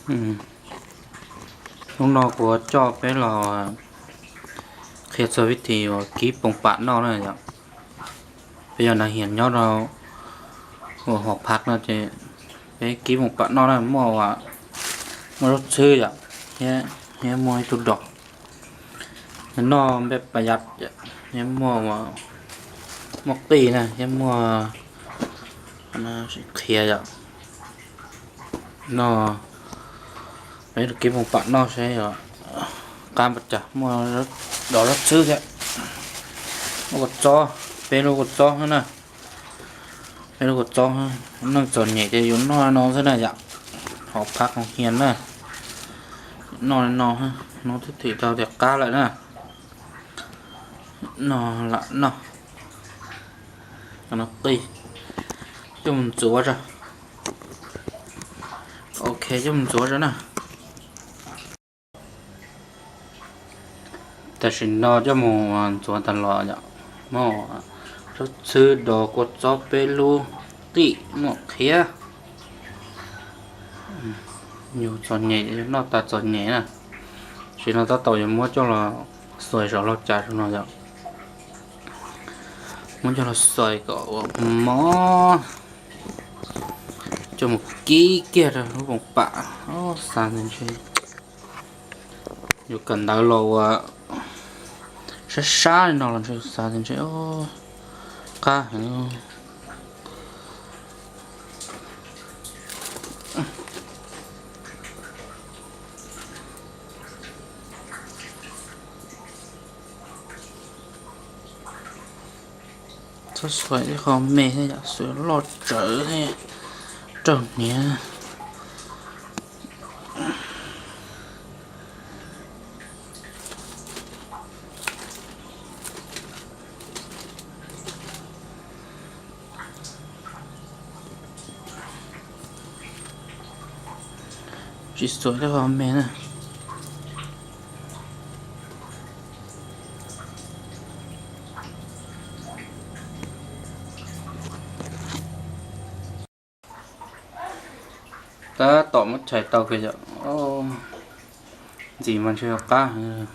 Hnub no kuv coj peb los qhia txog vib thim uas kib poom pam noj na yom. Peb yog nas hias nyob rau uas hom phav no ces peb kib poom pam noj na, muaj, muaj zaub txhwb yom, thiab muaj ib tug dos. Noj npej pas yam, thiab muaj, muaj qij na, thiab muaj qhiav yom. No peb kib poom pam noj seb qab npaum cas, muaj dos zaub txhwb thiab, muaj kua txob, peb lub kua txob na. Peb lub kua txob, neeg txom nyem ces yus noj no xwb na yom. Hom phav khoom hias na, noj no, noj twb thim tau tias qab lawm na. No lam noj. No qij, coj mus ntxuav tso. Ok, coj mus ntxuav tso na. Tam sim no coj mus ntxuav tas los yom, muaj zaub txhwb, dos, kua txob, peb lub qij, muaj qhiav. Yus txom nyem noj tas txom nyem na. Tam sim no tab tom yuav muab coj los xuas saum laug cas no yom. Muab coj los xuas kom ua mov, coj mus kib kiag rau lub poom pam. Xav tias ntshe yuav kawm ntawv los ua sab sab li no los ntshe xav tias ntshe qab heev. Txhob xuas ib qho me thiab yom, xuas loj tsawv thiab raug hniav. Tsis xuas ib qho me na. Tab tom muab chais tau kiag yom. Ntxim mas ntshe qab heev.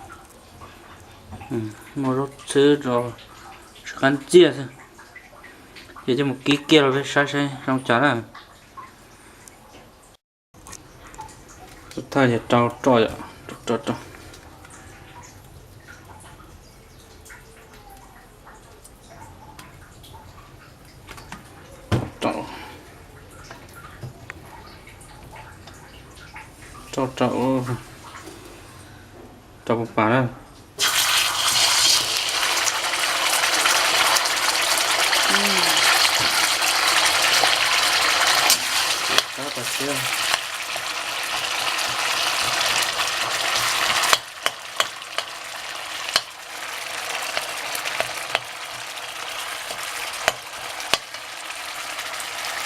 Muaj zaub txhwb rau, tsis qab ntxiag xwb. Ces coj mus kib kiag rau peb saib saib zoo cas na. Thaj yog rau roj yom, rau roj rau. Rau rau, rau pas pas na. Qab tas siab.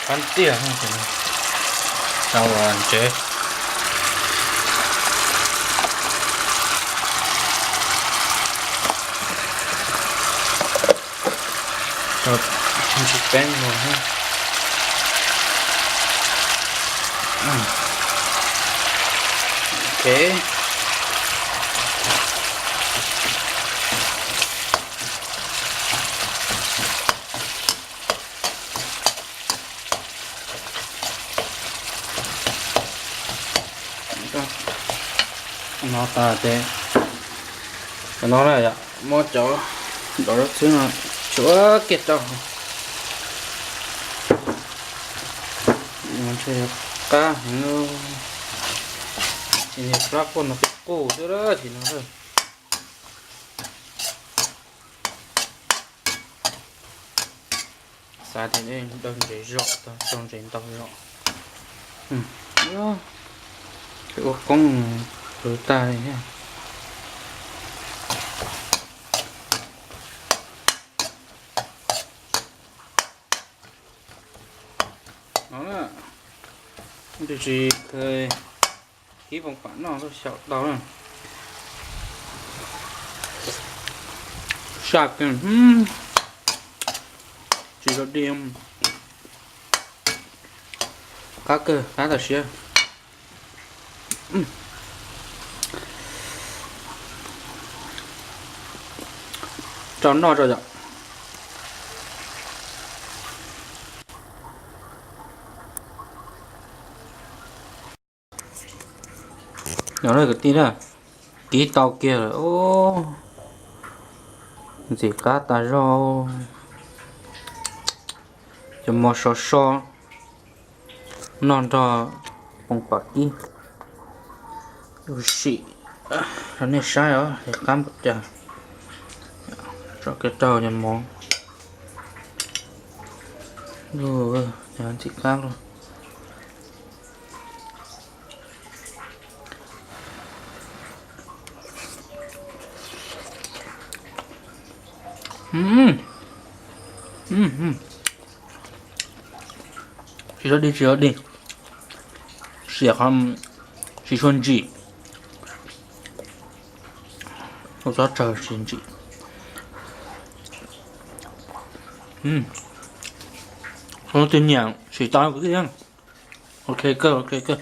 Qab tiag, rau ntsev. Rau tsis peeb los. Ok. No tas ces, cov no na yom, muab cov dos zaub txhwb no tshuab kiag rau. Ntshe qab heev, niag plab quaj no qub xwb sim no. Xav tias dawb ntses zom tau, tau ntses ntau zom. Ua koob hwv tag li thiab. No na, tus tsis kib poom pam noj tuaj xyaum tau na. Saj kawg, tsis tau dig. Qab kawg, qab tas siab. Rau noj rau yom. Yog na kwv tij na, kib tau kiag lawm. Ntxim qab tas zog. Cov mov sov so noj nrog poos pom kib. Sim rau nej saib os, qab npaum cas. Tso kiag rau cov mov. Ntxim qab luaj. Tsis txhob dig, tsis txhob dig. Siam qhov tsis tshua ntsim. Ua txhob tsawg tsis ntsim. Tus twg nyiam sim tau kwv tij. Ok kawg, ok kawg.